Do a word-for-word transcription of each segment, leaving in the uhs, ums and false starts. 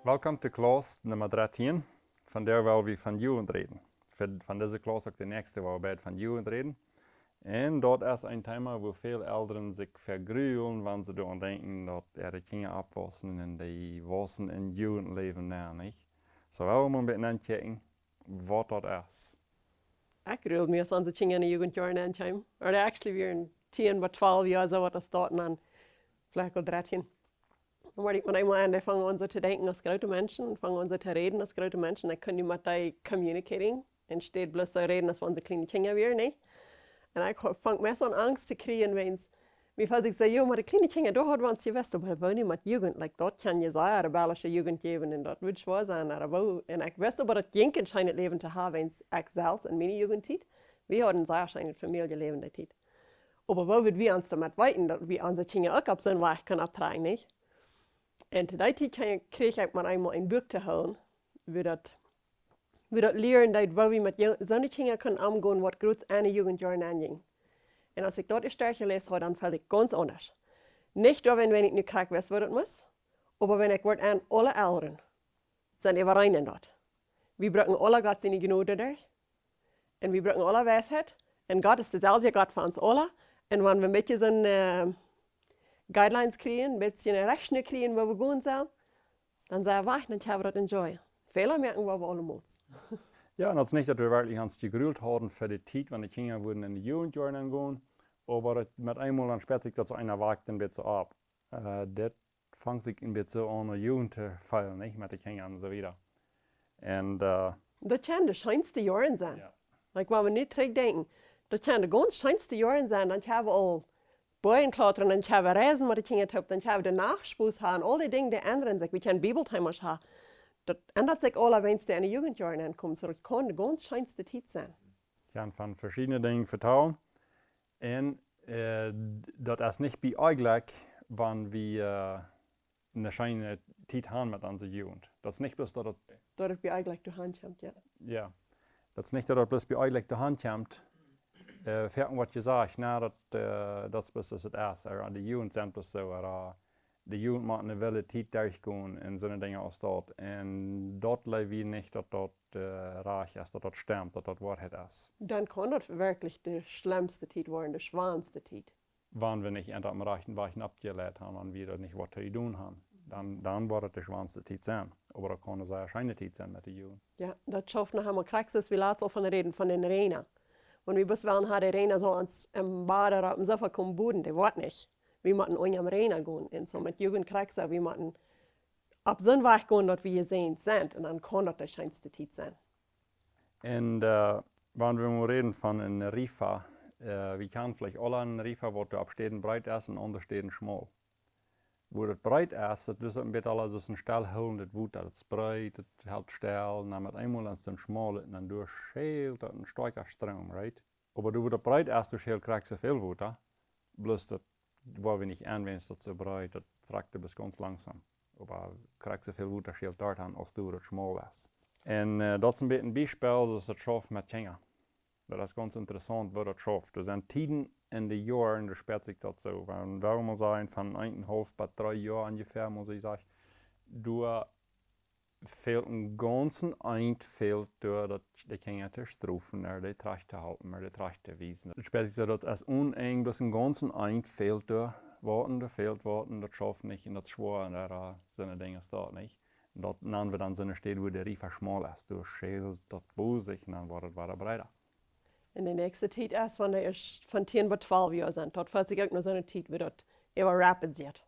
Welcome to class nummer dreizehn. Vondoag well wie von Jugend räden. Fa, von dise class uk de näakjste, woa wie beid von Jugend räden. Un daut es een Thema, wua väl Elren sikj vegrulen, wan see doaraun denkjen, daut äare Kjinja oppwaussen un dee waussen en Jugendläwen nenn, nich? Soo well wie mol een bät nenkjikjen, waut daut es. Ekj grul mie, aus onse Kjinja en de Jugendjoaren aunkamen. Or actually, wie wieren tieen bat twalf Joa, soo waut aus daut, un dan veleicht aul dreizehn. Dan wort ekj met eemol aun, dee fungen aun soo to denkjen aus groote Menschen, fungen aun soo to räden aus groote Menschen. Ekj kunn nich met dee communicating, enne Städ bloos soo räden aus wan see kjliene Kjinja wieren, nä? Un ekj funk meist aun Angst to kjrieen, wiels mie feeld sikj soo, jo, met de kjliene Kjinja, doa haud wie ons jewist, oba woo nu met Jugend, like, daut kaun je sea rebellische Jugend jäwen un daut woat schwoa sennen, oba woo, un ekj wist oba daut jinkj een scheenet Läwen to haben, wiels ekj selfst en miene Jugendtiet, wie hauden sea scheenet Famieljeläwen dee Tiet. Oba woo wudd wie ons doamet weeten, daut wie onse Kjinja uk opp soon Wajch kunnen opptrakjen, nich? Un to dee Tiet kjrieech, kjrieech ekj met eemol een Buak to hoolen, wua daut, wua daut lieren deed, woo wie met jo-, soone Kjinja kunnen omgonen, waut groots enne Jugendjoaren aunjinjen. Un aus ekj daut ieescht jeläst haud, dan feeld ekj gaunz aundasch. Nich doawäajen, wan ekj nu krakjt wist, woo daut must, oba wan ekj wort aun aule Elren, sent äwareen en daut. Wie brucken aula Gott siene Jnod doaderch. Un wie brucken aula Weisheit. Un Gott es deselwje Gott fa ons aula. Un wan wie een bät soone, äh, Guidelines kjrieen, een bät eene Rechtschnur kjrieen, wua wie gonen sellen, dan sent wie wajch, dan kjenn wie daut enjoyen. Fäla moaken woa wie aulamols. Jo, un daut es nich, daut wie werkjlich ons jegrult hauden fa de Tiet, wan de Kjinja wudden en de Jugendjoaren aungonen, oba daut met eemol dan spält sikj daut soo eena wajch een bät soo opp. Äh, dit fangt sikj een bät soo aun, de Jugend to feelen, nich? Met de Kjinja un soo wieda. Un, äh, daut kjennen de scheenste Joaren sennen. Jo. Like, wan wie nu trigjdenkjen, daut kjennen de gaunz scheenste Joaren sennen, dan kjenn wie aul Boajen klautren, dan kjenn wie reisen met de Kjinja toop, dan kjenn wie de Nacht Spos haben, aul dee Dinja, dee endren sikj. Wie kjennen Bibeltiemasch haben. Daut endat sikj aula, wan wie en de Jugendjoaren aunkomen, soo daut kaun de gaunz scheenste Tiet sennen. Kjenn von veschiedne Dinja vetalen. Un, äh, d-, daut es nich bie eejentlich, wan wie, äh, eene scheene Tiet haben met onse Jugend. Daut es nich bloos daut daut, daut et bie eejentlich doaraun kjemt, jo. Jo. Daut es nich daut daut bloos bie eejentlich doaraun kjemt. Äh, foaken woat jesajcht, na, daut, äh, daut es bloos aus et es. Ooda de Jugend sent bloos soo, ooda de Jugend mott eene wille Tiet derchgonen un soone Dinja aus daut. Un daut jleew wie nich, daut daut, äh, rajcht es, daut daut stemt, daut daut Woarheit es. Dan kaun daut werkjlich de schlemmste Tiet woaren, de schwoaste Tiet. Wan wie nich aun daut rajchte Wajch oppjeleit haben, wan wie daut nich waut to doonen haben, dan, dan woat et de schwoaste Tiet sennen. Oba daut kaun eene sea scheene Tiet sennen met de Jugend. Jo, daut schauft noch eemol krakjt soo aus wie latst aul von räden, von dän Rena. Wan wie bloos wellen haben, de Rena saul ons em Bad ooda oppem Sofa komen boden, dee woat nich. Wie motten unjam Rena gonen. Un soo met Jugend krakjt soo, wie motten opp soon Wajch gonen, daut wie jesäajent sent. Un dan kaun daut de scheenste Tiet sennen. Un, äh, wan wie mol räden von een Riefa, äh, wie kjennen veleicht aula een Riefa, waut doa opp Städen breet es un aundre Städen schmaul. Wua daut breet es, daut es een bät aul soo aus een stillhoolendet Wota, daut es breet, daut helt stell, un dan met eemol es et dan schmaul, un dan doa schält daut een stoakja Stroom, right? Oba doa wua daut breet es, doa schält krakjt soo väl Wota, bloos daut woa wie nich aunwennen, daut soo breet, daut trakjt bloos gaunz langsom. Oba krakjt soo väl Wota schält doa dan, aus doa daut schmaul es. Un, äh, daut es een bät een Biespel, soo aus daut schauft met Kjinja. Daut es gaunz interessaunt, woo daut schauft. Doa sent Tieden en de Joaren, doa spält sikj daut soo. Wan, wan wie mol sajen, von eenenhaulf bat dree Joa onjefäa, mott ekj sajen, doa fält een gaunzen Eent fält doa, daut de Kjinja to strofen, ooda dee trajcht to halpen, ooda dee trajcht to wiesen. Daut spält sikj soo, daut es een Enj, bloos een gaunzen Eent fält doa, waut, doa fält waut, daut schauft nich, un daut es schwoa, un doa, äh, soone Dinja es daut nich. Un daut nanen wie dan soone Städ, wua de Riefa schmaul es, doa schält daut bosich, un dan woat et wada breeda. Un de näakjste Tiet es, wan dee ieescht von tieen bat twalf Joa sent. Daut fält sikj uk no soone Tiet, wua daut äwa rapid jeit.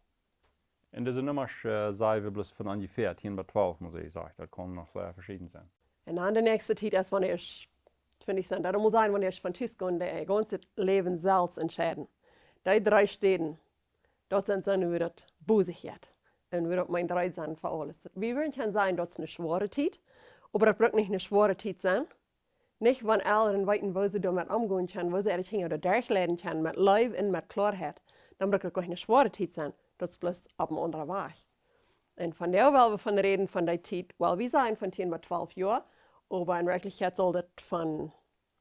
Un dise Nummasch, äh, sent wie bloos von onjefäa tieen bat twalf, mott ekj sajen. Daut kaun noch sea veschieden sennen. Un dan de näakjste Tiet es, wan dee ieescht twintich sent. Daut mott sennen, wan dee ieescht von Tus gonen, dee äa gaunzet Läwen selfst entscheiden. Dee dree Städen, daut sent soone, wua daut bosich jeit. Un wua daut meent reed sennen fa aules. Wie wudden kjennen sajen, daut es eene schwoare Tiet, oba daut brukt nich eene schwoare Tiet sennen. Nich, wan Elren weeten, woo see doamet omgonen kjennen, woo see äare Kjinja doaderch leiden kjennen, met Leew un met Kloarheit, dan brukt daut goanich eene schwoare Tiet sennen. Daut es bloos opp een aundren Wajch. Un vondoag well wie von räden von dee Tiet, well wie sajen von tieen bat twalf Joa, oba en Werkjlichkjeit saul daut von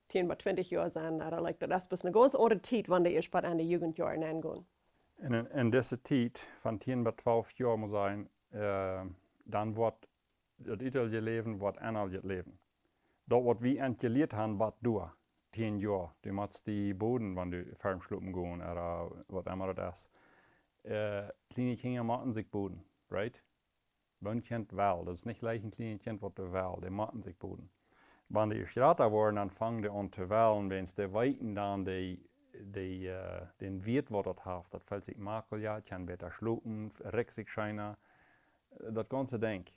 tieen bat twintich Joa sennen, ooda, like, daut es bloos eene gaunz aundre Tiet, wan dee ieescht bat en de Jugendjoaren aungonen. Un en, en dise Tiet von tieen bat twalf Joa, mott ekj sajen, äh, dan woat daut utelje Läwen woat enaljet Läwen. Daut waut wie ent jelieet han, waut du, tieen Joa, du motst die boden, wan du ferm schlopen gonen, ooda waut emma daut es. Äh, kjliene Kjinja motten sikj boden, right? Wan een Kjint well, daut es nich leicht een kjlienet Kjint waut dee well, dee motten sikj boden. Wan dee jrata woaren, dan fangen dee aun to wellen, wäajens dee weeten dan dee, dee, äh, dän Wieet waut daut haft. Daut felt sikj maklicha, kjennen bäta schlopen, rikjt sikj scheena, daut gaunze Dinkj.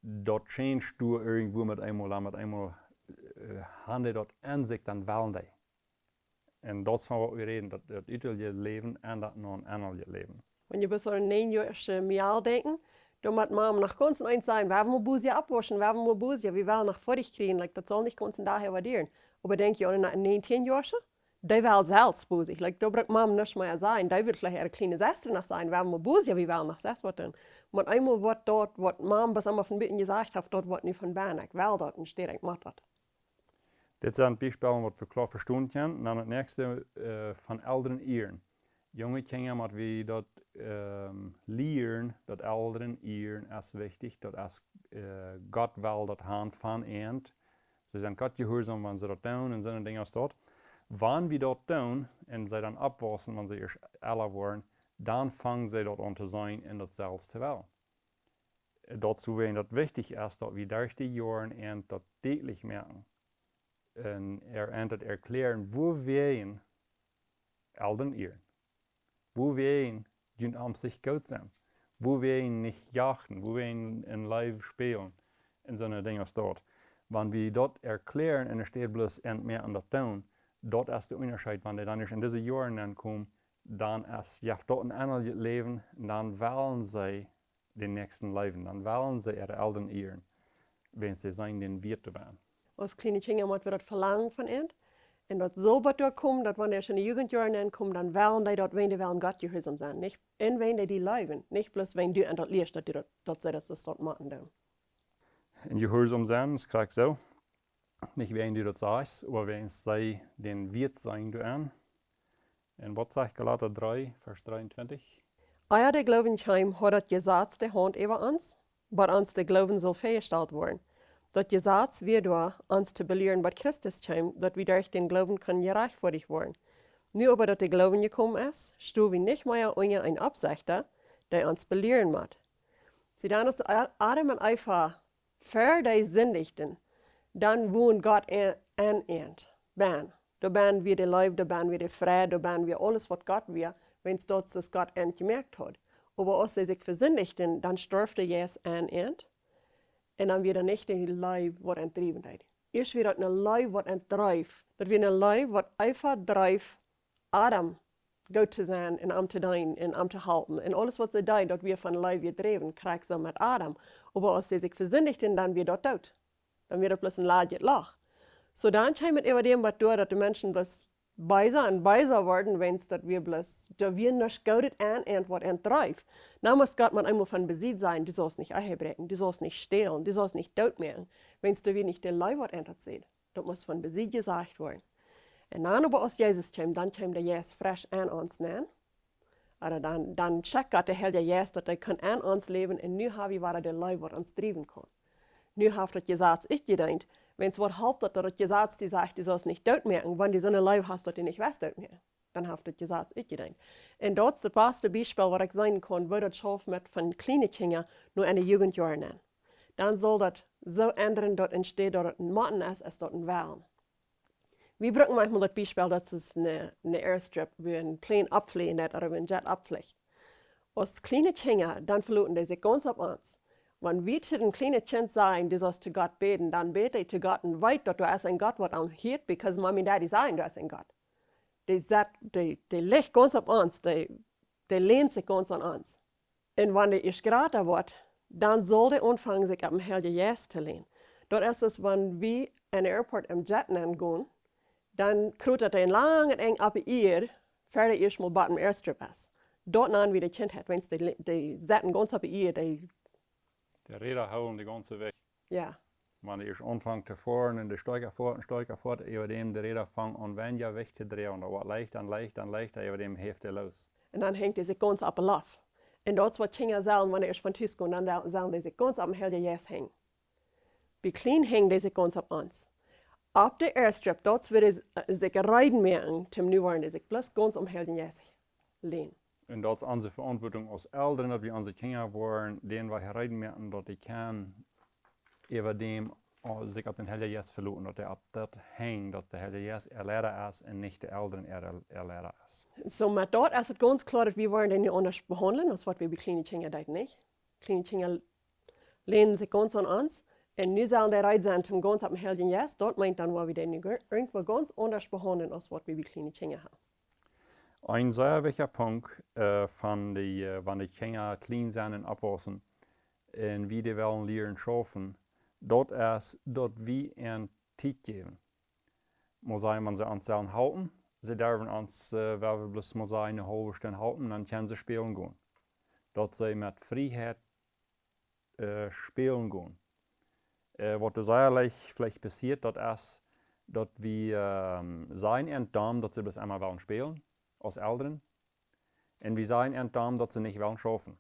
Daut change doa irjentwua met eemol, dan met eemol, äh, han dee daut en sikj, dan wellen dee. Un daut es von waut wie räden, daut, daut utelje Läwen endat no een enaljet Läwen. Wan jie bloos aun een näajen Joa Mejal denkjen, dan mott Mama noch gaunz eent sajen, wie haben mau Busia aufwauschen, wie haben mau Busia, wie wellen noch foadich kjrieen, like, daut saul nich gaunz een Dach äwa dieren. Oba denkj jie aun een näajentieen Joa, dee well selfst Busia, like, doa brukt Mama nuscht mea sajen, dee wudd veleicht äare kjliene Sesta noch sajen, wie haben mau Busia, wie wellen noch selfst waut doonen. Oba eemol woat daut, waut Mama bloos emol von buten jesajcht haft, daut woat nu von bennen, ekj well daut, un steit, ekj mott daut. Dit sent Biespels waut wie kloa vestonen kjennen. Dan daut näakjste, äh, von Elren ieren. Junge Kjinja mott wie daut, ähm, lieren, daut Elren ieren es wichtich, daut es, äh, Gott well daut han von ent. See sent Gott jehuarsom, wan see daut doonen un soone Dinja aus daut. Wan wie daut doonen un see dan oppwaussen, wan see ieescht elra woaren, dan fangen see daut aun to seenen un daut selfst to wellen. Doawäajen daut wichtich es, daut wie derch de Joaren ent daut dietlich moaken. Un ent daut erkjläaren, wuawäajen Elren ieren. Wuawäajen junt aun sikj goot sennen. Wuawäajen nich jachten, wuawäajen en Leew spälen. Un soone Dinja aus daut. Wan wie daut erkjläaren un enne Städ bloos ent moaken daut doonen, daut es de Unjascheet, wan dee dan ieescht en dise Joaren aunkomen, dan es, jeft daut een enaljet Läwen, un dan wellen see dän Näakjsten leewen, dan wellen see äare Elren ieren, wäajens see seenen dän Wieet doabie. Aus kjliene Kjinja mott wie daut velangen von ent. Un daut saul bat doa komen, daut wan dee ieescht en de Jugendjoaren aunkomen, dan wellen dee daut, wäajens dee wellen Gott jehuarsom sennen, nich? Un wäajens dee die leewen, nich bloos wäajens du ent daut lieescht, daut du daut, daut see daut, daut motten doonen. Un jehuarsom sennen, es krakjt soo. Nich wäajens du daut sajchst, oba wäajens see dän Wieet seenen doaraun. Un waut sajcht Galata dree, Varsch dreeuntwintich? Ea de Gloowen kjeem, haud daut Jesaz de Haunt äwa ons, bat ons de Gloowen sull väajestalt woaren. Daut Jesaz wia doa, ons to belieren, bat Christus kjeem, daut wie derch dän Gloowen kunnen jerajchtfoadich woaren. Nu oba daut de Gloowen jekomen es, sto wie nich mea unja een Oppsechta, dee ons belieren mott. See, dan aus A-, Adam un Eva ver dee sindichten, dan wond Gott en, en ent bennen. Doa bennen wia de Leew, doa bennen wia de Fräd, doa bennen wia aules waut Gott wia, wäajens daut es Gott ent jemoakt haud. Oba aus see sikj vesindichten, dan storf de Jeist en ent, un dan wia doa nich de Leew waut ent driewen deed. Ieescht wia daut eene Leew waut ent dreef. Daut wia eene Leew waut Eva dreef, Adam goot to sennen un am to deenen un am to halpen. Un aules waut see deed, daut wia von Leew jedräwen, krakjt soo met Adam. Oba aus see sikj vesindichten, dan wia daut doot. Dan wia daut bloos een ladjet Loch. Soo dan kjeem et äwa däm bat doa, daut de Menschen bloos beesa un beesa worden, wäajens daut wia bloos, doa wia nuscht Goodet en ent waut ent dreef. Dan must Gott mau eemol von besied sajen, du saust nich Ehe bräakjen, du saust nich stälen, du saust nich doot moaken, wäajens doa wia nich de Leew waut ent daut säd. Daut must von besied jesajcht woaren. Un dan oba aus Jesus kjeem, dan kjeem de Jeist fresch en ons nenn. Ooda dan, dan schekjt Gott de Heilje Jeist, daut dee kaun en ons läwen, un nu ha wie wada de Leew waut ons driewen kaun. Nu haft daut Jesaz utjedeent, wäajens waut halpt daut, daut daut Jesaz die sajcht, du saust nich doot moaken, wan du soone Leew hast, daut du nich west doot moaken. Dan haft daut Jesaz utjedeent. Un daut es daut baste Biespel waut ekj seenen kaun, woo daut schauft met von kjliene Kjinja no enne Jugendjoaren nenn. Dan saul daut soo endren, daut enne Städ daut et een motten es, es daut een wellen. Wie brucken maunchmol daut Biespel, daut es een, een Airstrip, wua een Plane oppfleajen deit ooda wua een Jet oppflicht. Aus kjliene Kjinja, dan veloten dee sikj gaunz opp ons. Wan wie to een kjlienet Kjint sajen, du saust to Gott bäden, dan bät dee to Gott un weet daut doa es een Gott waut am hieet, because Mommy un Daddy sajen, doa es een Gott. Dee sett, dee, dee licht gaunz opp ons, dee, dee länt sikj gaunz aun ons. Un wan dee ieescht jrata woat, dan saul dee aunfangen sikj opp dän Heiljen Jeist to länen. Daut es aus wan wie en Airport em Jet nenn gonen, dan krutat dee een langet Enj opp de Ieed, ver dee ieescht mol bot em Airstrip es. Daut nan wia de Kjintheit, wäajens dee, dee setten gaunz opp de Ieed, dee De Räda hoolen de gaunze Wajch. Jo. Wan dee ieescht aunfangt to foaren un dee stoakja foat un stoakja foat, äwa däm de Räda fangen aun weinja Jewicht to droagen, daut woat leichta un leichta un leichta, äwa däm heft dee loos. Un dan henjt dee sikj gaunz opp de Loft. Un daut es waut Kjinja sellen, wan dee ieescht von Tus komen, dan sellen dee sikj gaunz opp dän Heiljen Jeist henjen. Bie kjliene Kjinja, dee sikj gaunz opp ons, opp de Airstrip, daut es wua dee sikj reed moaken, toom nu woaren, dee sikj bloos gaunz aum Heiljen Jeist länen. Un daut es onse Veauntwuatunk aus Elren, daut wie onse Kjinja woaren dän Wajch reed moaken, daut dee kjennen äwa däm, äh, sikj opp dän Heiljen Jeist veloten, daut dee opp daut henjen, daut de Heilje Jeist äa Liera es un nich de Elren äa, äa Liera es. Soo, met daut es et gaunz kloa, daut wie woaren dee nu aundasch behaundlen, aus waut wie bie kjliene Kjinja deeden, nich? Kjliene Kjinja länen sikj gaunz aun ons. Un nu sellen dee reed sennen toom gaunz opp dän Heiljen Jeist. Daut meent dan, woa wie dee nu gr-, irjentwoo gaunz aundasch behaundlen, aus waut wie bie kjliene Kjinja haben. Een sea wichtja Punkt, äh, von dee, äh, wan de Kjinja kjlien sent un oppwaussen, un wie dee wellen lieren schaufen, daut es, daut wie an Tiet jäwen. Mott sennen, wan see ons sellen halpen, see derwen ons, äh, wan wie bloos, mott sennen, eene haulwe Stund halpen, dan kjennen see spälen gonen. Daut see met Frieheit, äh, spälen gonen. Äh, waut doa sea leicht veleicht passieet, daut es, daut wie, ähm, sajen an domm, daut see bloos emma wellen spälen, aus Elren. Un wie sajen an domm, daut see nich wellen schaufen.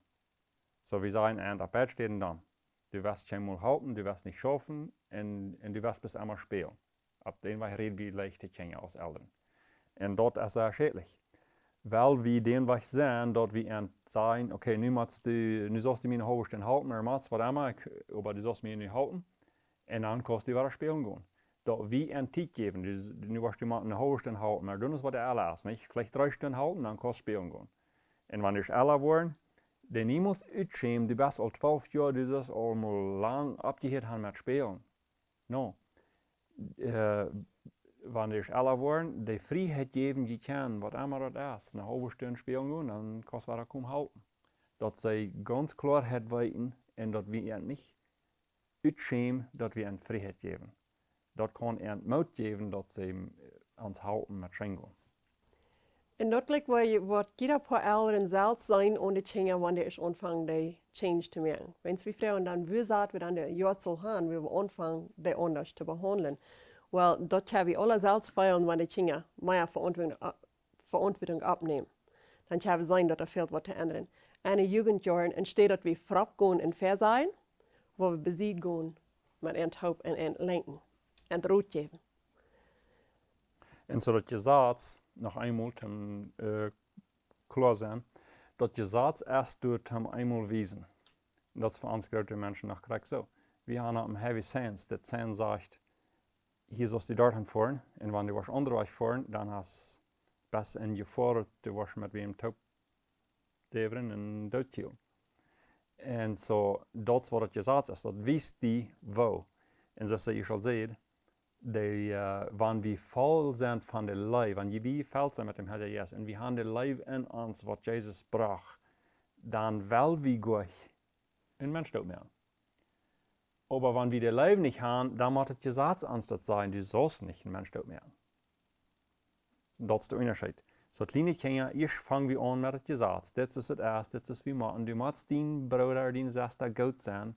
Soo, wie sajen an opp beid Städen domm: Du woascht kjeenmol halpen, du woascht nich schaufen un, un du woascht bloos emma spälen. Opp dän Wajch räd wie leicht to Kjinja aus Elren. Un daut es sea schädlich. Wiels wie dän Wajch sent, daut wie an sajen: Okay, nu motst du, nu saust du mie eene haulwe Stund halpen, ooda motst waut emma, ekj, oba du saust mie nu halpen. Un dan kaust du wada spälen gonen. Daut wie an Tiet jäwen, du, nu woascht du mau eene haulwe Stund halpen, oba dan es waut ella es, nich? Veleicht dree Stunden halpen, dan kaust spälen gonen. Un wan du ella woaren, dee niemols utschämen, du best aul twalf Joa, du best aul mol lang oppjehieet han met spälen. No. Äh, wan du ella woaren, dee Frieheit jäwen, dee kjennen, waut emma daut es, eene haulwe Stund spälen gonen, dan kaust wada komen halpen. Daut see gaunz Kloaheit weeten un daut wie an nich utschämen, daut wie an Frieheit jäwen. Daut kaun an Moot jäwen, daut see, äh, ons halpen met spälen gonen. Un daut jlikjt, woo je, waut jieda Poa Elren selfst sennen aun de Kjinja, wan dee ieescht aunfangen, dee Change to moaken. Wan wie froagen dan, woo saul wie dan de Joa sellen han, woo wie aunfangen, dee aundasch to behaundlen? Well, daut kjenn wie aula selfst feelen, wan de Kjinja mea Veauntwuatunk, äh, Veauntwuatunk oppnämen. Dan kjenn wie seenen, daut doa fält waut to endren. Enne Jugendjoaren, enne Städ daut wie verop gonen un väasajen, woa wie besied gonen, met an halpen un an lenkjen un Rot jäwen. Un soo daut Jesaz, noch eemol toom, äh, kloa sennen, daut Jesaz es doa toom eemol wiesen. Un daut es fa ons groote Menschen noch krakjt soo. Wie haben opp een heavy sense, daut Sign sajcht, hia saust du doa han foaren, un wan du woascht aundre Wajch foaren, dan hast, best en Jefoa, du woascht met wäm toop däwen un doot kjrieen. Un soo, daut es waut daut Jesaz es, daut wiest die woo. Un soo aus ekj aul säd, dee, äh, wan wie voll sent von de Leew, wan wie, wie voll sent met däm Heiljen Jeist, un wie haben de Leew en ons, waut Jesus brocht, dan well wie goanich een Mensch doot moaken. Oba wan wie de Leew nich haben, dan mott daut Jesaz ons daut sajen, du saust nich een Mensch doot moaken. Daut es de Unjascheet. Soo kjliene Kjinja, ieescht fang wie aun met daut Jesaz. Dit es daut ieeschte, dit es wie motten. Du motst dien Brooda, diene Sesta goot sennen.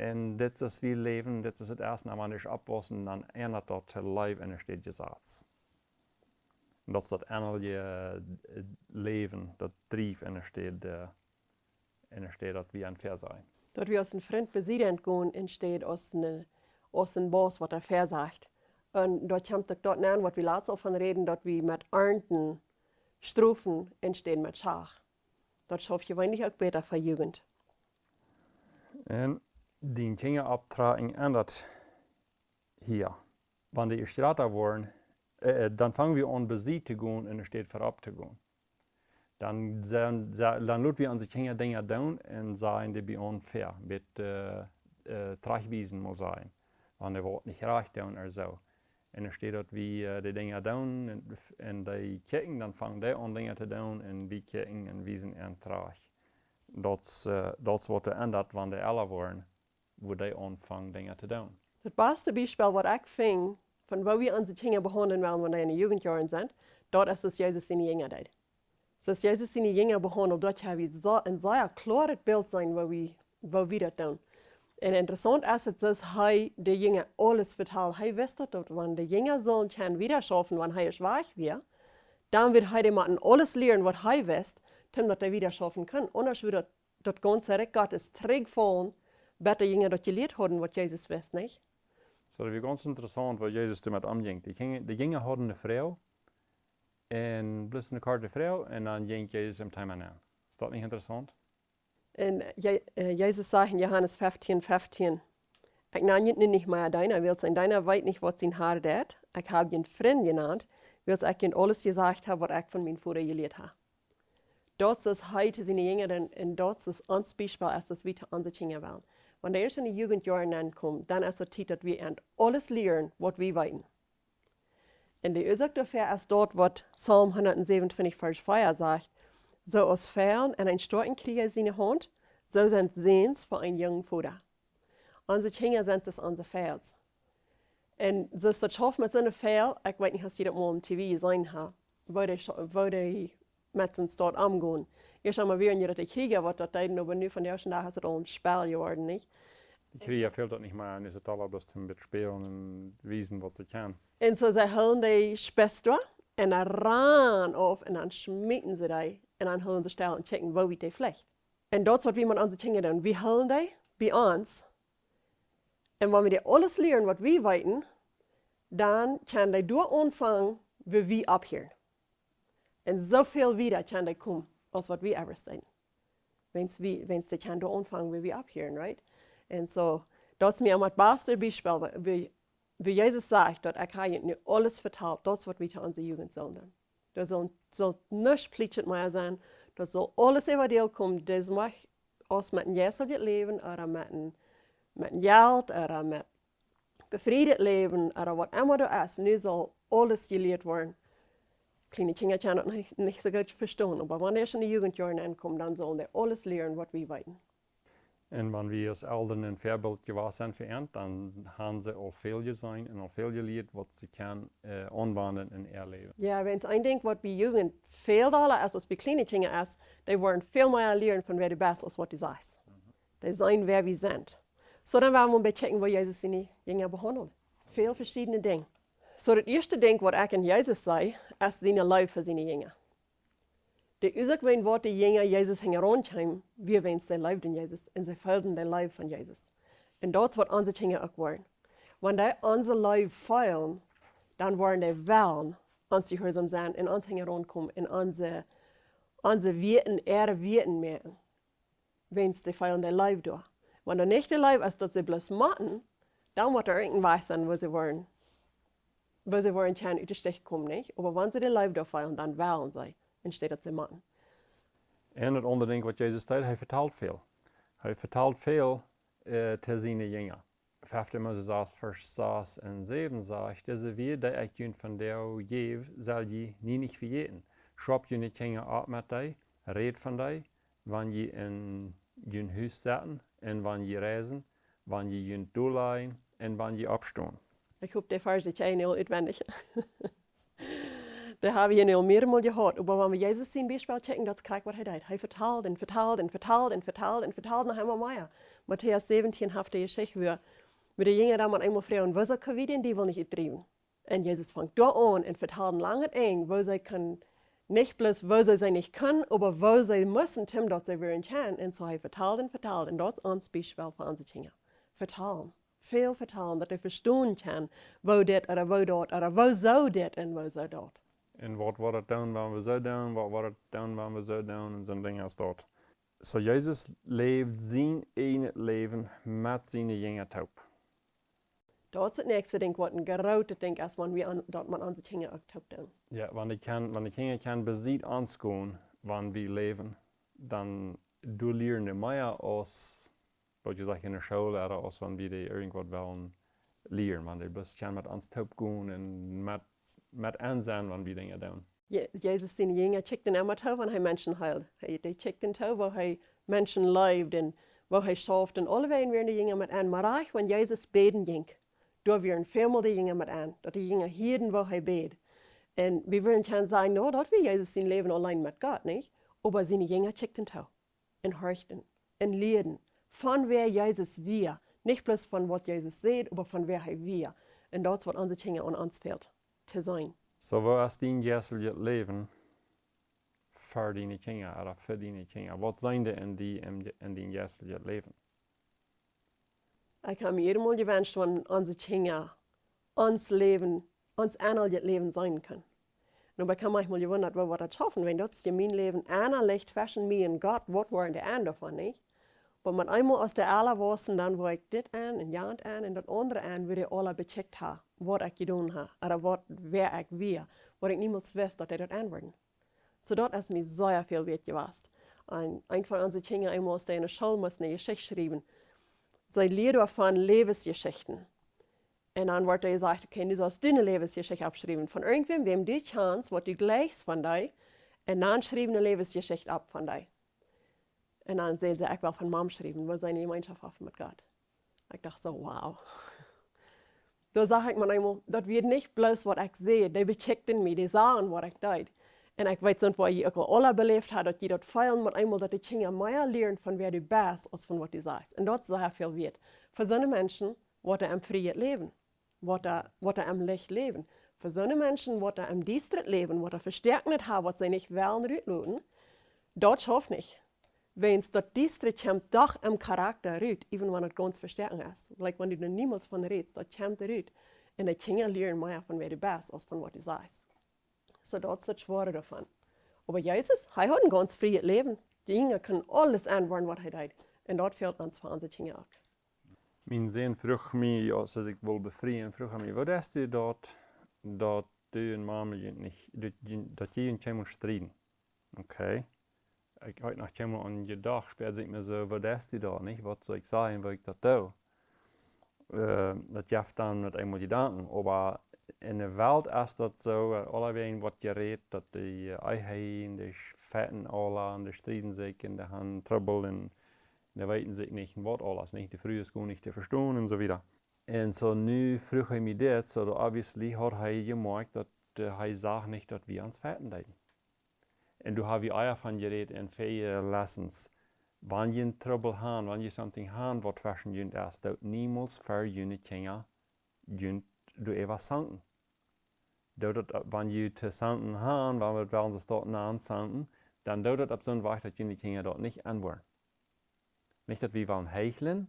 Un dit es wie läwen, dit es daut ieeschte. Un wan dee oppwaussen, dan endat daut to Leew enne Städ Jesaz. Un daut es daut endelje, äh, Läwen, daut drift enne Städ, äh, enne Städ daut wie an väasajen. Daut wie aus een Frint besied gonen enne Städ aus een, aus een Boss, waut doa väasajcht. Un daut kjemt uk daut nenn, waut wie latst aul von räden, daut wie met Arnten strofen enne Städ met Schach. Daut schauft jeweenlich uk bäta fa Jugend. Un dee Kjinja opptrakjen endat hia. Wan dee ieescht jrata woaren, äh, äh, dan fang wie aun besied to gonen enne Städ verop to gonen. Dan sent, sa-, dan lot wie onse Kjinja Dinja doonen un sajen dee bie aun väa, met, äh, äh, trajchtwiesen, mott sennen, wan dee waut nich rajcht doonen ooda soo. Un enne Städ daut wie, äh, dee Dinja doonen un, un dee kjikjen, dan fangen dee aun Dinja to doonen un wie kjikjen un wiesen an trajcht. Daut es, äh, daut es waut doa endat, wan dee ella woaren, wua dee aunfangen Dinja to doonen. Daut baste Biespel, waut ekj finj, von woo wie onse Kjinja behaundlen wellen, wan dee enne Jugendjoaren sent, daut es, soo aus Jesus siene Jinja deed. Soo aus Jesus siene Jinja behaundelt, daut ha wie soo, een sea kloaret Bilt seenen, woo wie, woo wie daut doonen. Un interessaunt es et, soo aus hee de Jinja aules vetald. Hee wist daut, daut wan de Jinja sullen kjennen wieda schaufen, wan hee ieescht wajch wia, dan wudd hee dee motten aules lieren, waut hee wist, toom daut dee wieda schaufen kunnen. Aundasch wudd daut daut gaunze Rikj Gottes trigjfaulen, bat de Jinja daut jelieet hauden, waut Jesus wist, nich? Soo, daut wia gaunz interessaunt, woo Jesus doamet omjinkj. De Jinja, de Jinja hauden eene Froag, un bloos eene korte Froag, un dan jinkj Jesus em Thema nenn. Es daut nich interessaunt? Un Je-, äh, Jesus säd en Johanes feftieen feftieen: "Ekj nan junt nu nich mea Deena, wiels een Deena weet nich, waut sien Har deit. Ekj hab junt Frind jenant, wiels ekj junt aules jesajcht hab, waut ekj von mienen Voda jelieet hab." Daut es hee to siene Jinja, un, un daut es ons Biespel, aus daut wie to onse Kjinja wellen. Wan dee ieescht enne Jugendjoaren aunkomen, dan es et Tiet, daut wie an aules lieren, waut wie weeten. Un de Uasoak doafäa es daut, waut Psalm hundatsewenuntsechzig, Varsch vea sajcht: "Soo aus Fielen en een stoakjen Kjrieja siene Haunt, soo sent Säns fa een jungen Voda." Onse Kjinja sent aus onse Fiels. Un soo aus daut schauft met soone Fiel, ekj weet nich, aus jie daut mol em T V jeseenen haben, woo dee scho-, woo dee met soon Stoakj omgonen. Ieescht emol wia daut de Kjrieja, waut daut deeden, oba nu vondoag dän Dach es et aul een Spell jeworden, nich? De Kjrieja fält daut nich mea, un es et aul bloos toom bät spälen un wiesen, waut see kjennen. Un soo, see hoolen dee Spess doa, un dan rannen auf, un dan schmieten see dee, un dan hoolen see stell un checken, woo wiet dee flecht. Un daut es, waut wie met onse Kjinja doonen. Wie hoolen dee bie ons. Un wan wie dee aules lieren, waut wie weeten, dan kjennen dee doa aunfangen, wua wie opphieren. Un soo väl wieda kjennen dee komen, aus waut wie ever deeden. Wan wie, wan dee kjennen doa aunfangen, wua wie opphieren, right? Un soo, daut es mie emma daut baste Biespel, wua, wua, wua Jesus sajcht, daut: "Ekj hab junt nu aules vetalt", daut es, waut wie to onse Jugend sellen doonen. Doa saul, saul nuscht plietschet mea sennen, daut saul aules äwa die komen, daut mach aus met een jeisteljet Läwen, ooda met een, met een Jelt, ooda met befrieet Läwen, ooda waut emma doa es, nu saul aules jelieet woaren. Kjliene Kjinja kjennen daut nich, nich soo goot vestonen, oba wan dee ieescht enne Jugendjoaren aunkomen, dan sellen dee aules lieren, waut wie weeten. Un wan wie aus Elren een Väabilt jewast sent fa an, dan haben see aul väl jeseenen un aul väl jelieet, waut see kjennen, äh, aunwenjen en äa Läwen. Jo, wan een Dinkj, waut bie Jugend väl dolla es aus bie kjliene Kjinja es, dee woaren väl mea lieren von wäa du best aus waut du sajchst. Dee seenen, wäa wie sent. Soo, dan woa wie mol checken, woo Jesus siene Jinja behaundelt. Väl veschiedne Dinja. Soo, daut ieeschte Dinkj, waut ekj en Jesus see, es siene Leew fa siene Jinja. De Uasoak, wuarom waut de Jinja Jesus hinjaraun kjeemen, wia, wiels see leewden Jesus un see feelden de Leew von Jesus. Un daut es, waut onse Kjinja uk woaren. Wan dee onse Leew feelen, dan woaren dee wellen ons jehuarsom sennen un ons hinjaraun komen un onse, onse Wieed äare Wieed moaken. Wiels dee feelen de Leew doa. Wan doa nich de Leew es, daut see bloos motten, dan woat doa irjent een Wajch sennen, wua see woaren, wua see woaren kjennen ut de Stich komen, nich? Oba wan see de Leew doa feelen, dan wellen see, enne Städ daut see motten. Un daut aundre Dinkj, waut Jesus deed, hee vetald väl. Hee vetald väl, äh, to siene Jinja. Fefte Mose sas, Varsch sas un säwen sajcht: "Dise Wieed, dee ekj junt vondoag jäw, sell jie nie nich vejäten. Schraupt june Kjinja opp met dee, rät von dee, wan jie en jun Hus setten un wan jie reisen, wan jie junt dol lajen un wan jie oppstonen." Ekj hop, dee Varsch, dee kjenn jie aul utwendich. Dee hab wie nu aul mearemol jehaut, oba wan wie Jesus sien Biespel checken, daut es krakjt, waut hee deed. Hee vetald un vetald un vetald un vetald un vetald noch emma mea. Matäus säwentieen haft de Jeschicht, wua, wua de Jinja dan mau eemol fruagen: "Wuarom kjenn wie dän Diewel nich utdriewen?" Un Jesus funk doa aun un vetald een langet Enj, woo see kunnen, nich bloos, woo see, see nich kunnen, oba woo see musten, om daut see wieren kjennen. Un soo hee vetald un vetald. Un daut es ons Biespel fa onse Kjinja. Vetalen. Väl vetalen, daut dee vestonen kjennen, woo dit ooda woo daut ooda woo soo dit un woo soo daut. Un waut woat et doonen, wan wie soo doonen, waut woat et doonen, wan wie soo doonen, un soone Dinja aus daut. Soo, Jesus läwd sien ieejnet Läwen met siene Jinja toop. Daut es daut näakjste Dinkj, waut een grootet Dinkj es, wan wie aun, daut met onse Kjinja uk toop doonen. Jo, wan de Kjin-, wan de Kjinja kjennen bie ons gonen, wan wie läwen, dan doo lieren dee mea aus, waut jie sajen, enne School, ooda aus wan wie dee irjentwaut wellen lieren, wan dee bloos kjennen met ons toop gonen un met, met ons sennen, wan wie Dinja doonen. Je-, Jesus siene Jinja kjikjten emma too, wan hee Menschen heeld. Hee, dee kjikjten too, woo hee Menschen leewd un woo hee schauft. Un aulewäajen wieren de Jinja met am. Mau wan Jesus bäden jinkj, doa wieren väl mol de Jinja met am, daut de Jinja hieeden, woo hee bäd. Un wie wudden kjennen sajen, no, daut wia Jesus sien Läwen auleen met Gott, nich? Oba siene Jinja kjikjten too un horchten un lieeden von wäa Jesus wia. Nich bloos von waut Jesus säd, oba von wäa hee wia. Un daut es, waut onse Kjinja aun ons fält to seenen. Soo, woo es dien jeisteljet Läwen fa diene Kjinja ooda fa diene Kjinja? Waut seenen dee en die, en, en dien jeisteljet Läwen? Ekj hab mie jiedet Mol jewenscht, wan onse Kjinja ons Läwen, ons ennalichet Läwen seenen kunnen. Nu, ekj hab mie mol jewundat, woo wie daut schaufen, wan daut es je mien Läwen ennalich tweschen mie un Gott, waut woaren de Enj doavon, nich? Oba met eemol aus de aula wausen, dan wort dit Enj un jant Enj un daut aundre Enj, wort de aula bekjikjt ha, waut ekj jedonen ha, ooda waut, wäa ekj wia, waut ekj niemols wist, daut dee daut Enj worden. Soo daut es mie sea väl wieet jewast. Un eent von onse Kjinja, eemol aus dee enne School must eene Jeschicht schriewen, see lieed doavon Läwensjeschichten. Un dan wort jesajcht, okay, nu saust du eene Läwensjeschicht oppschriewen von irjentwäm, wäm du kjanst, waut du jlikjst von dee, un dan schriew eene Läwensjeschicht opp von dee. Un dan säd see, ekj well von Mam schriewen, wiels see eene Jemeenschoft haft met Gott. Ekj docht soo, wow. Doa sach ekj mie eemol, daut wia nich bloos waut ekj säd, dee bekjikjten mie, dee sagen waut ekj deed. Un ekj weet, sent waut jie uk aul aula beläft haben, daut jie daut feelen met eemol, daut de Kjinja mea lieren von wäa du best, aus von waut du sajchst. Un daut es sea väl wieet. Fa soone Menschen, waut em Fräd läwen, waut em, waut em Licht läwen. Fa soone Menschen, waut em Diestren läwen, waut vestäakjen ha, waut see nich wellen rutloten, daut schauft nich. Wiels daut Diestre kjemt doch em Charakta rut, even wan et gaunz vestäakjen es. Like, wan du doa niemols von rätst, daut kjemt rut. Un de Kjinja lieren mea von wäa du best, aus von waut du sajchst. Soo daut es daut Schwoare doavon. Oba Jesus, hee haud een gaunz fräd Läwen. De Jinja kunnen aules enwoaren, waut hee deed. Un daut fält ons fa onse Kjinja uk. Mien Sän fruach mie, jo, aus ekj wull befrieen, fruach hee mie, waut es dit daut, daut du un Mama junt nich, daut jie, daut jie junt kjeenmol strieden? Okay. Ekj haud noch kjeenmol aun jedocht, wäa sikj mie soo, waut es dit daut, nich? Waut saul ekj sajen, woo ekj daut doo? Äh, daut jeft dan met eemol Jedanken, oba enne Welt es daut soo, äh, aulawäajen woat jerät, daut de, äh, Ehen, dee sch-, fajchten aula, un dee strieden sikj, un dee han Trubbel, un dee weeten sikj nich, un waut aules, nich? De Fru es goanich nich to vestonen, un soo wieda. Un soo nu fruach hee mie dit, soo daut obviously haud hee jemoakjt, daut, äh, hee sach nich, daut wie ons fajchten deeden. Un doa hab wie ea von jerät en väle Lessons. Wan jie een Trubbel han, wan jie something han, waut tweschen junt es, doot niemols ver june Kjinja junt doaräwa zanken. Doot daut, wan jie to zanken han, wan wie daut wellen, soo daut aun zanken, dan doot daut opp soon Wajch, daut june Kjinja daut nich enwoaren. Nich daut wie wellen heichlen,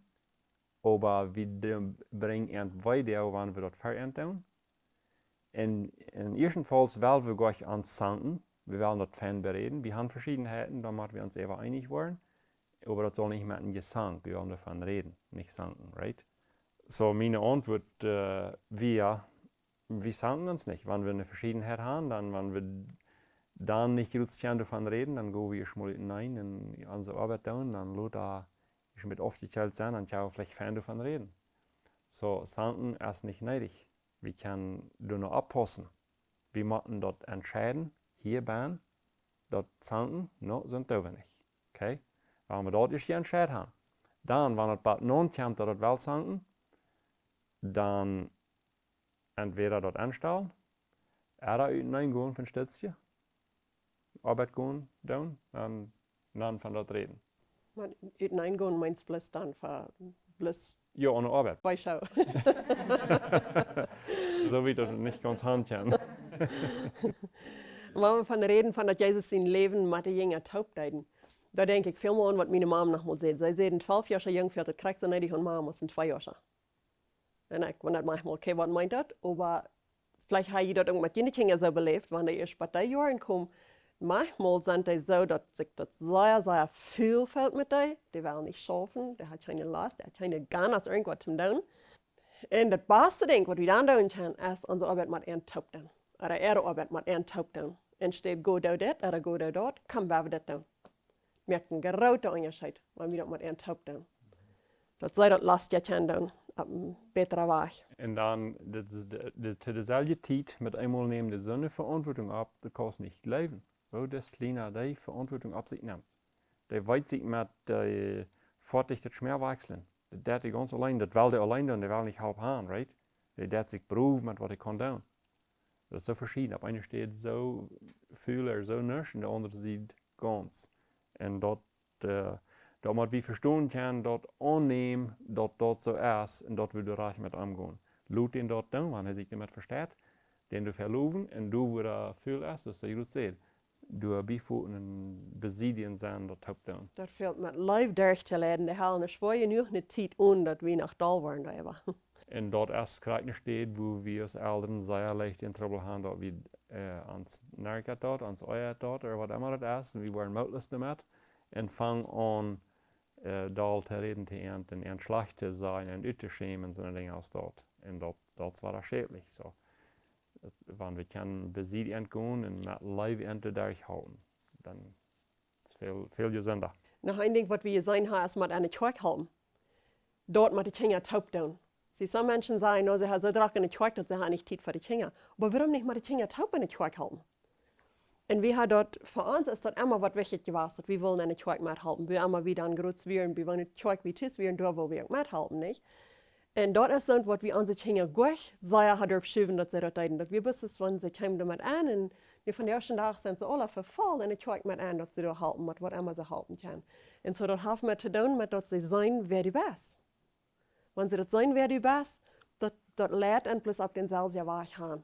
oba wie de-, brinjen an wada, wan wie daut ver an doonen. Un, un ieeschtenfauls well wie nich aun zanken, wie wellen daut fein beräden. Wie han Veschiedenheiten, dan motten wie ons äwa eenich woaren. Oba daut saul nich met een Jesank, wie wellen doavon räden, nich zanken, right? Soo, miene Auntwuat, äh, wia, wie zanken ons nich. Wan wie eene Veschiedenheit han, dan, wan wie dan nich jrod kjennen doavon räden, dan go wie ieescht mol uteneen un onse Oabeit doonen, dan lot daut ieescht met aufjekjelt sennen, dan kjenn wie veleicht fein doavon räden. Soo, zanken es nich needich. Wie kjennen doa noch oppaussen. Wie motten daut entscheiden, hia bennen, daut zanken, nä, sent wie nich. Okay? Wan wie daut ieescht entscheit han, dan, wan et bat nopp kjemt, daut et well zanken, dan entwäda daut enstalen, ooda uteneen gonen fa een Stootje, Oabeit gonen doonen, un dan von daut räden. Oba uteneen gonen meenst bloos dan fa, bloos Jo, aune Oabeit. Bie Schoo. Soo wie daut nich gaunz han kjennen. Wan wie von räden, von daut Jesus sien Läwen met de Jinja toop deed, doa denkj ekj väl mol aun, waut miene Mam noch mol säd. See säd, een twalfjoascha Jung fält et krakjt soo needich aun Mam aus een tweejoascha. Un ekj wunda mie mol, okay, waut meent daut? Oba veleicht ha jie daut uk met june Kjinja soo beläft, wan dee ieescht bie dee Joaren komen. Maunchmol sent dee soo, daut sikj daut sea, sea väl fält met dee. Dee wellen nich schaufen, dee haben kjeene Lust, dee haben kjeene Gana, irjentwaut to doonen. Un daut baste Dinkj, waut wie dan doonen kjennen, es onse Oabeit met an toop doonen. Ooda äare Oabeit met an toop doonen. Enne Städ go doo dit, ooda go doo daut, komm, wie woaren dit doonen. Moakt een grooten Unjascheet, wan wie daut met an toop doonen. Daut see daut Lust kjrieen doonen, opp een bätren Wajch. Un dan, dit es de, de, to deeselwje Tiet, met eemol nemt dee soone Veauntwuatunk opp, daut kaust nich jleewen. Woo daut kjliene, dee Veauntwuatunk opp sikj nemt. Dee weet sikj met, äh, foadich daut Schmäa wajchslen. Daut deit dee gaunz auleen, daut well dee auleen doonen, dee well nich Help han, right? Dee deit sikj prowen met waut dee kaun doonen. Daut es soo veschieden. Opp eene Städ soo väl, soo nuscht, un de aundre Sied gaunz. Un daut, äh, daut mott wie vestonen kjennen, daut aunnämen, daut daut soo es, un daut wie doa rajcht met omgonen. Lot dän daut doonen, wan hee sikj doamet vesteit, dän doa velowen, un doa wua väl es, daut es de Jrod säd. doa bie foten un besied an sennen daut toop doonen. Daut fält met Leew derchtoleiden. Dee hoolen nich schwoa jenuach ne Tiet aun, daut wie noch doll woaren doaräwa. Un daut es krakjt ne Städ, wua wie aus Elren sea leicht en Trubbel han, daut wie, äh, ons nerkjat daut, ons oajat daut, ooda waut emma daut es, un wie woaren mootloos doamet, un fangen aun, äh, doll to räden to an, un an schlajcht to sajen un uttoschämen, soone Dinja aus daut. Un daut, daut es wada schädlich, soo. Wan wie kjennen besied an gonen un met Leew an to derchhoolen, dan es väl, väl jesunda. Noch een Dinkj, waut wie jeseenen haben, es met enne Kjoakj halpen. Daut met de Kjinja toop doonen. See, some Menschen sajen, no, see haben soo drock enne Kjoakj, daut see haben nich Tiet fa de Kjinja. Oba wuarom nich met de Kjinja toop enne Kjoakj halpen? Un wie haben daut, fa ons es daut emma waut wichtich jewast, daut wie wullen enne Kjoakj methalpen. Wie emma, wie dan groot wieren, wie wullen enne Kjoakj, wie tus wieren, doa wullen wie uk methalpen, nich? Un daut es dan, waut wie onse Kjinja goa sea haben derchschuwen, daut see daut deeden. Daut wie wisten, wan see kjeemen doamet aun, un nu von de ieeschte Dach sent see aula vefoll enne Kjoakj met aun, daut see doa halpen, met waut emma see halpen kjennen. Un soo, daut haft met to doonen met daut see seenen, wäa du best. Wan see daut seenen, wäa du best, daut, daut leit an bloos opp dänselwjen Wajch han.